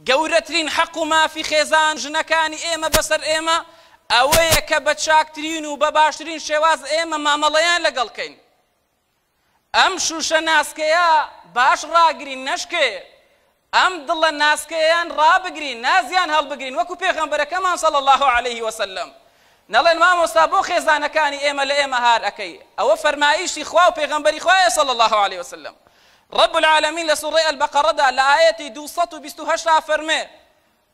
گەورەترین حەق و مافی خێزان ژنەکانی ئێمە بەسەر ئێمە ئەوەیە کە بە چاکترین و بە باشترین شێواز ئێمە مامەڵەیان لەگەڵ کەین. ئەم شوشە ناسکەیە باش ڕاگرین نەشکێ، ئەم دڵە ناسکەیەیان ڕابگرین نازیان هەڵبگرین وەکو پێغەمبەرەکەمان صلی اللە علیه وسلم. نەڵێن مامۆستا بۆ خێزانەکانی ئێمە لە ئێمە هار ئەکەی، ئەوە فەرمایشی خوا و پێغەمبەری خوایە صلی اللە علیه وسلم. رب العالمین لە سوڕەی البقرەدا لە ئایەتی 228 ئەفەرموێ،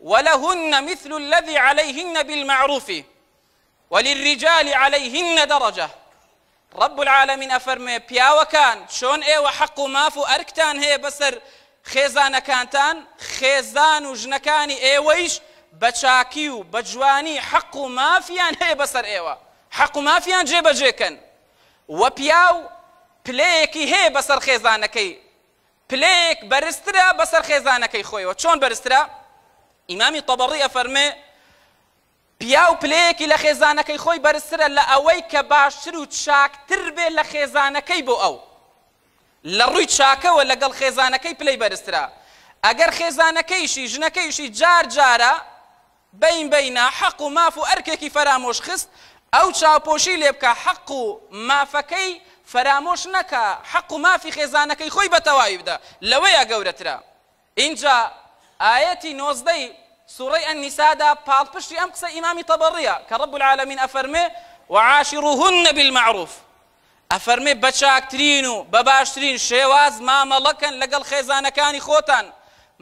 ولهن مثل الذی علیهن بالمعروف وللرجال علیهن درجە. رب العالمین ئەفەرموێ پیاوەکان چۆن ئێوە حەق و ماف و ئەرکتان هەیە بەسەر خێزانەکانتان، خێزان و ژنەکانی ئێوەیش بە چاکی و بە جوانی حەق و مافیان هەیە بەسەر ئێوە، حەق و مافیان جێبەجێ کەن. وە پیاو پلەیەکی هەیە بەسەر خێزانەکەی، پلەیەک بەرزترە بەسەر خێزانەکەی خۆیەوە. چۆن بەرزترە؟ ئیمامی طبری ئەفەرموێ پیاو پلەیەکی لە خێزانەکەی خۆی بەرزترە لە ئەوەی کە باشتر و چاکتر بێ لە خێزانەکەی بۆ ئەو. لە ڕووی چاکەوە لەگەڵ خێزانەکەی پلەی بەرزترە. ئەگەر خێزانەکەیشی، ژنەکەیشی جار جارە بەین بەینە حەق و ماف و ئەرکێکی فەرامۆش خست، ئەو چاوپۆشی لێ بکا، حەق و مافەکەی فەرامۆش نەکا، حەق و مافی خێزانەکەی خۆی بە تەواوی بدا، لەوەیا گەورەترە. ئینجا ئایەتی نۆزدەی سوڕەی النساء دا پاڵپشتی ئەم قسەی ئیمامی طبریە کە رب العالمین ئەفەرموێ، وعاشروهن بالمعروف، ئەفەرموێ بە چاکترین و بە باشترین شێواز مامەڵە کەن لەگەڵ خێزانەکانی خۆتان،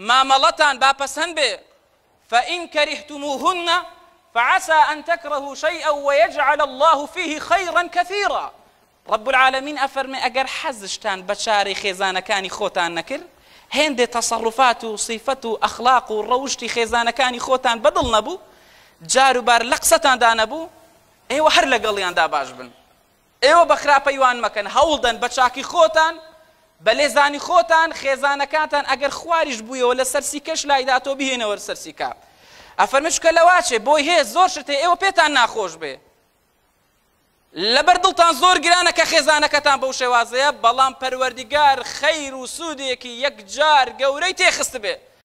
مامەڵەتان با پەسەند بێ، فإن كرهتموهن فعسى أن تكرهوا شيئا ويجعل الله فيه خيرا كثيرا. رب العالمین ئەفەرمێ ئەگەر حەزشتان بە چارەی خێزانەکانی خۆتان نەکرد، هێندێ تەسەڕوفات و سیفەت و ئەخلاق و ڕەوشتی خێزانەکانی خۆتان بەدڵ نەبوو، جار و بار لە قسەتاندا نەبوو، ئێوە هەر لەگەڵیاندا باش بن، ئێوە بە خراپەی وان مەکەن، هەوڵدەن بە چاکی خۆتان، بە لێزانی خۆتان خێزانەکانتان ئەگەر خواریش بوویەوە لەسەر سیکەش لایدا تۆ بیهێنەوە سەر سیکە. ئەفەرمێ چونکە لەواچێ بۆی هەیە زۆر شت هەیە ئێوە پێتان ناخۆش بێ، لەبەر دڵتان زۆر گرانە کە خێزانەکەتان بەو شێوازەیە، بەڵام پەروەردیگار خەیر و سوودێکی یەکجار گەورەی تێخستبێ.